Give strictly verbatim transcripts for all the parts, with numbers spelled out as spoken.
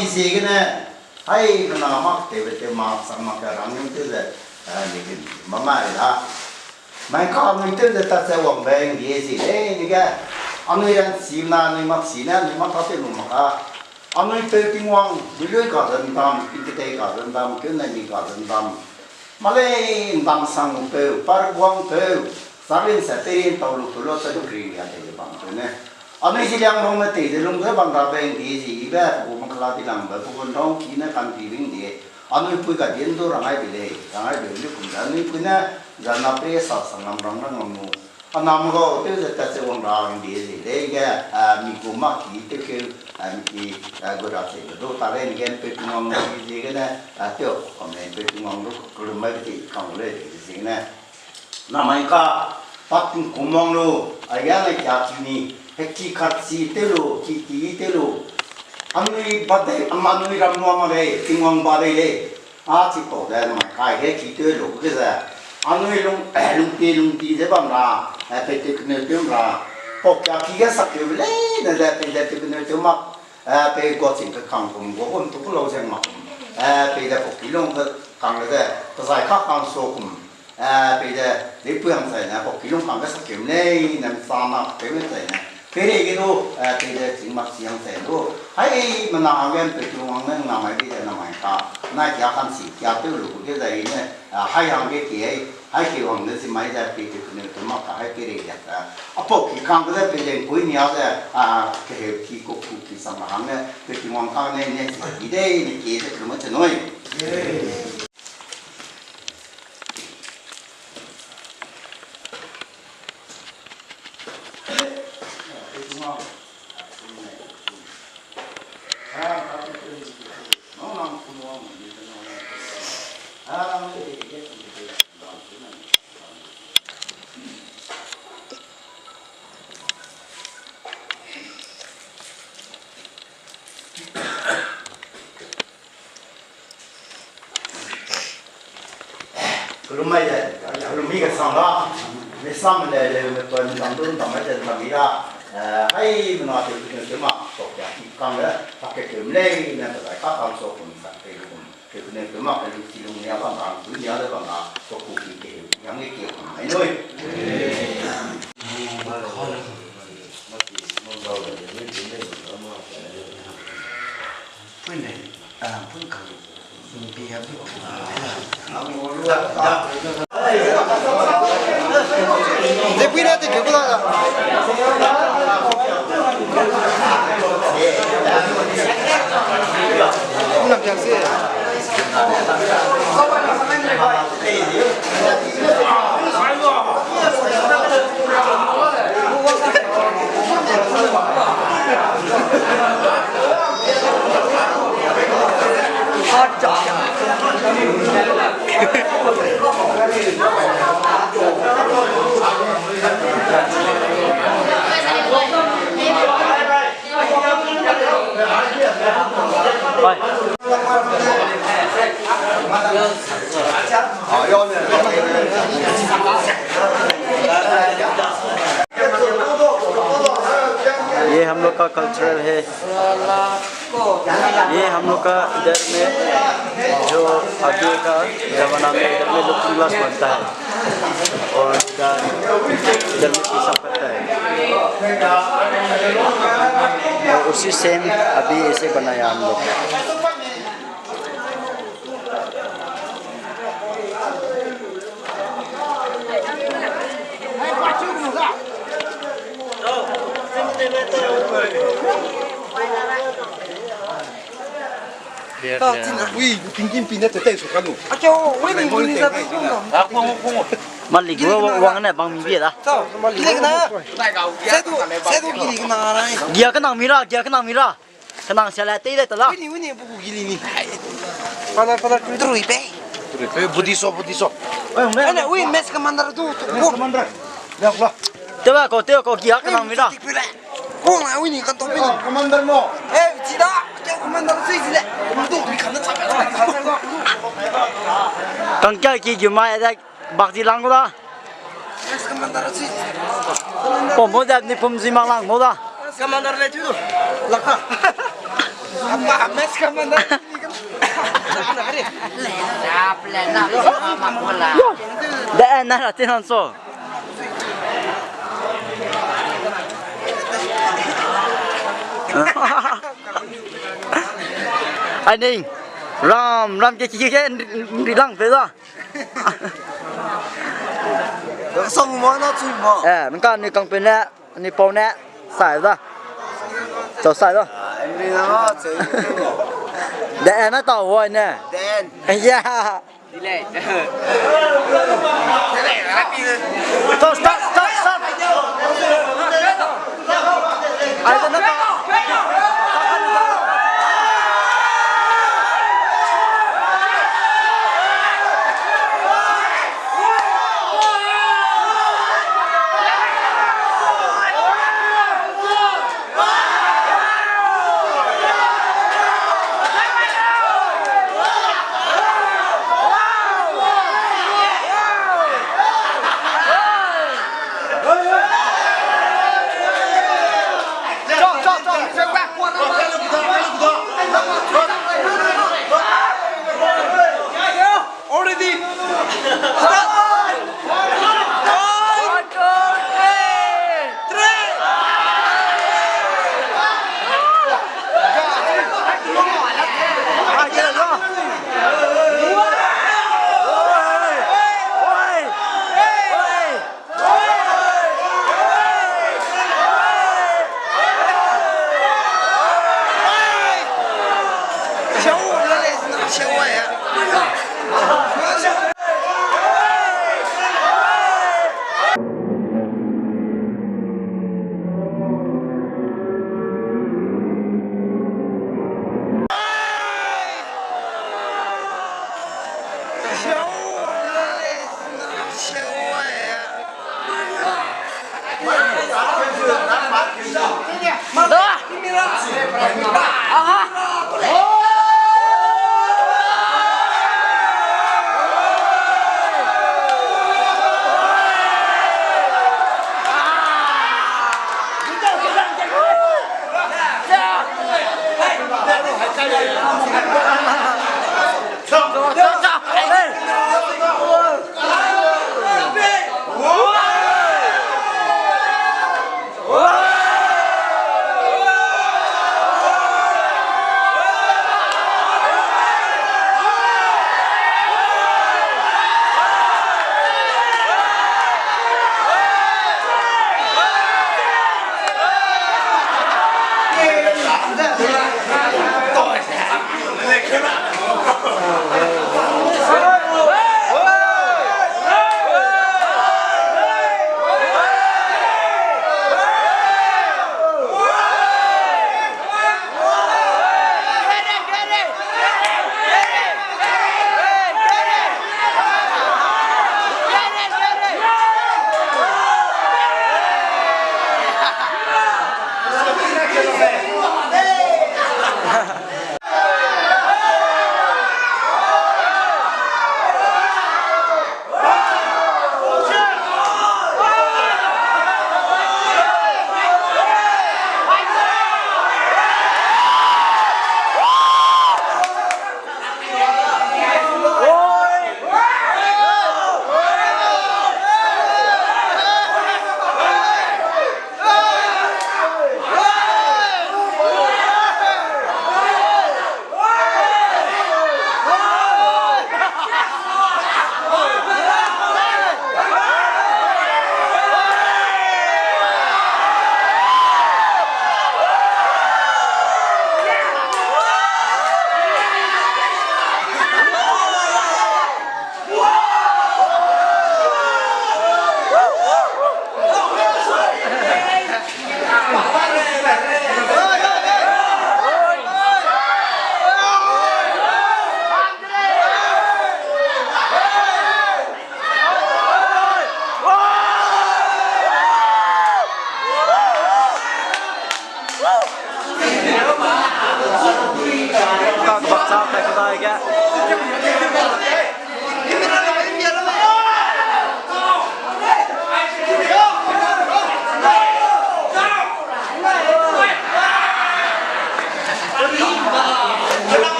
Ziegene, hai, mena mak tewbe tew mak, sang mak ke rang nung tew ze, eh, ni ke mama ri da. Mai ka nung tew ze tat ze wangbe ngdie zi lei ni ge. Anui ran si na, anui mak si ne, anui mak ka tew lu mak ka. Anui peu Tingwang, lui lui ka zendam, pi ketei ka zendam, keu ne mi ka zendam. Malei ndam sang peu, par guang peu, sarin se tei rin tau lu peu lo se lu kri ya tei ze bam peu ne. Anui zi liang lung me tei ze lung ze bam ra beng di zi ibe, gu makala di lang be, gu gun rong ki ne kan di ring di. Anui pui ka din du rangai bi lei, rangai bi lu kum ze. Anui pui ne, zana pe sa sang lam rang rang lam mu. Anam gau, tew ze tat ze wang ra ring di zi lei ge, ah, mi gu mak ki tew keu, ah, mi ki, ah, gu ra se du ta lei ni ge, peu Tingwang di ziegene, ah, tew kam lei, peu Tingwang du kelum mai be ti kang lei di ziegene. Namai ka, pat tingkum wang lu, a ya ne kia ki ni, he ki khat si tew lu, ki ki tew lu. Anui ba dei, ama anui ram nua ma lei, Tingwang ba dei lei. A chi pau de namai kai ge ki tew lu ge ze. Anui lung, lung pi lung pi ze bam ra, eh, pe tew keneu tew ra. Pau kia ki ge sak tew lei, ne ze pe ze tew keneu tew mak. Eh, pei gua ching ke kang kum, gua kum tu ku lau zeng mak kum. Eh, pei de pau ki lung ke kang le de, pe zai ka kang so kum. Eh, pei de, lei pui hang zai ne, pau ki lung kang ke sak kum lei, ne sa na, pei me zai ne. Pei rei ge du, eh, pei de ching mak si hang zai du. Hai, mena hang gen, pei ki lung hang ne, na mai di de, na mai ka. Na kia kan si, kia tew lu, ke zai ne, eh, hai hang ge ki, hai, hai ki hang ne, si mai zai, pei ki ne, tu mak ka, hai pei rei de, eh. A pau ki kang ke de, pei de, pui nia de, ah, ke he ki ko ku ki sang hang ne, Pe Tingwang kang ne, ne, ki dei, ne, ki ze, kelum che noi. Kelum mai de, kelum mi ke sang da, mi sang le, le, me pun dam dun dam mai de, dam mi da, eh, hai, mena te, te, te ma, tok ya, ki kang le, tak ke kelum lei, ne, te, ka kang so, kum, tak, te, kum. Kekune kema kelu kilung nia bam bam, tu nia de bam bam, ko ku ki ke, yang ge ke, ai noi. Pui ne, ah, pui kang, bi ya bu. Ze pui na te ke ku la. Lam piang se. ये हम लोग का कल्चरल है। ये हम लोग का इधर में जो आगे का जमाना में इधर में लुकिंग ग्लास बनता है और इधर, इधर में शीशा पड़ता है। और उसी सेम अभी ऐसे बनाया हम लोग। Ui, tingting pine te tei su kanu. Acho, ui, ni, ni, ni, za, tu, tu, tu. Malik, wa, wa, wang ne, bang mi bie da. Sao, malik na. Sedu, sedu, gili na, rai. Gia kenang mi ra, gia kenang mi ra. Kenang sia le tei de ta la. Ui, ni, ui, ni, bu gili ni. Pada, pada, tu, tu, ui, pe. Tu, ui, pe, budi so, budi so. Ui, ui, mes commander tu, tu, commander. Ya, la. Tewa ko, tewa ko, gia kenang mi ra. Kong a wini kan to pe ni. Commander mo. Eh, ci da. Ke commander sui ci le. Commander tu kan na cha ka. Kang kia ki gyu mai da bak di lang da. Yes, commander sui. Pom mo da ni pom zi mang lang mo da. Commander le tu. Lak ka. De, eh, na ra tin han so. Ai ning, ram, ram ke, ke, ke, ke, nri lang pe da. Song mo na chui mo. Eh, nang ka ni kang pe ne, ni pau ne, sai da. Chau sai da. Ah, nri na ma, chui. De, eh, na tau wai ne. Den. Eh, ya. Delay. Stop, stop, stop, stop. Already. Stop. One, two, three. Three.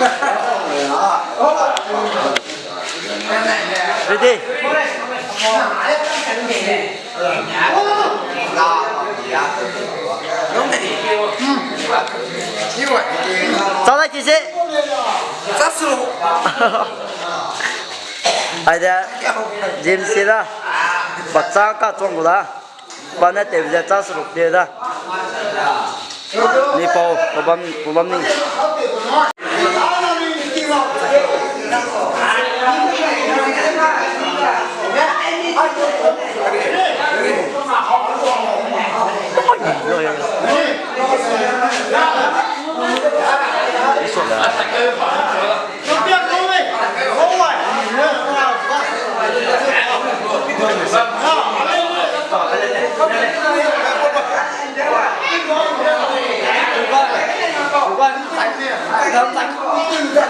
Ready? Chau dai ki se. Aide, James se da. Bakchang ka chuang gu da. Pa ne tew ze chau seruk de da. Ni pau, pabam, pabam ni.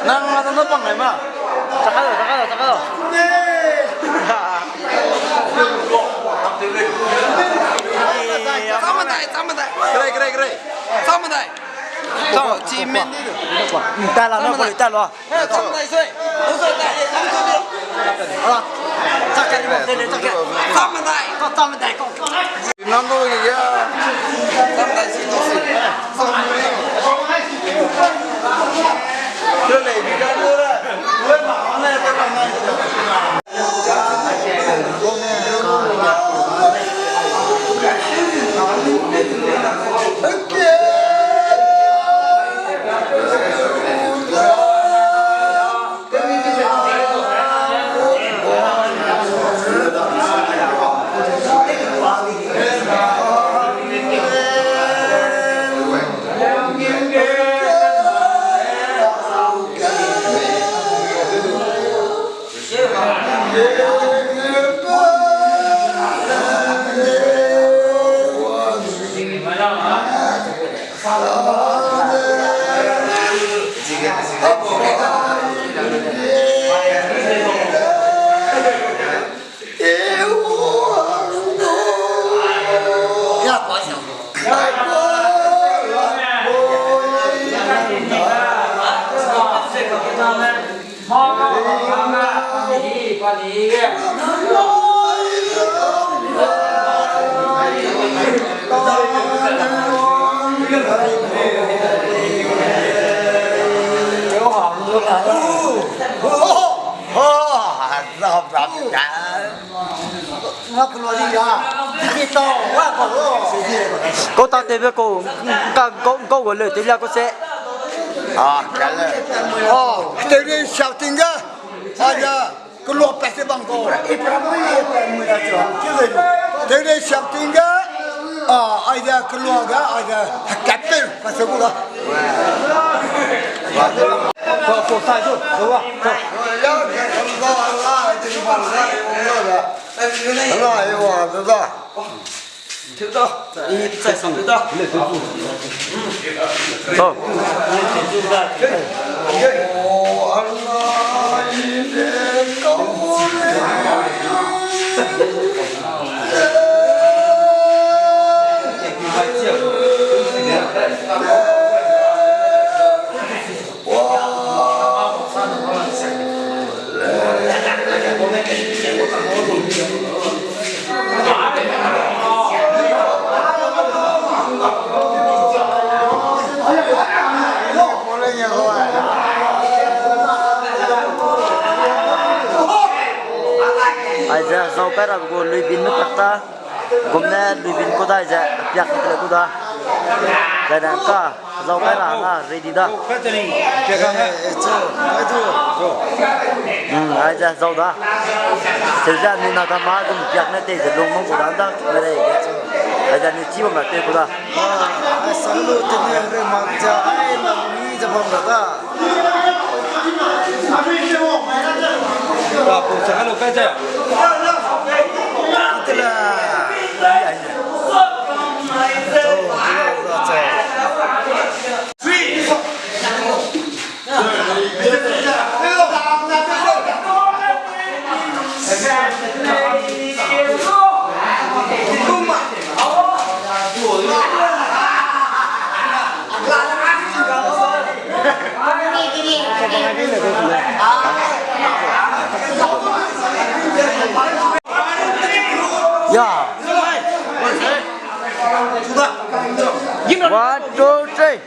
Nang ma nang pang nai ma. Chakalo, chakalo, chakalo. Sama dai, sama dai. Kere, kere, kere. Sama dai. Sama, chi men di. Talo, talo. Kau tak tewbe kau, ka, kau, kau ga leu, tewlia kau se. Ah, kale. Oh, tewlia shouting ga. Aja, kelua pa se bang kau. Tewlia shouting ga. Ah, aja kelua ga, aja kape, pa se gu ga. Kau, kau, sa, kau, kau, kau. Ala, e wa, da, da. Teu da. I, zai sam teu da. Tau. O, ala, i, le, kau, le. Aize zau kai ra gu lui bin me tak ta. Gum ne lui bin ku dai ze, piak ni le ku da. Zai ne ka, zau kai ra na, ready da. Hmm, aize zau da. Seuze ni na da ma gum piak ne tei ze lung mong ku da da, me rei. Aize ni chi bam ra tei ku da. Yeah. One, two, three.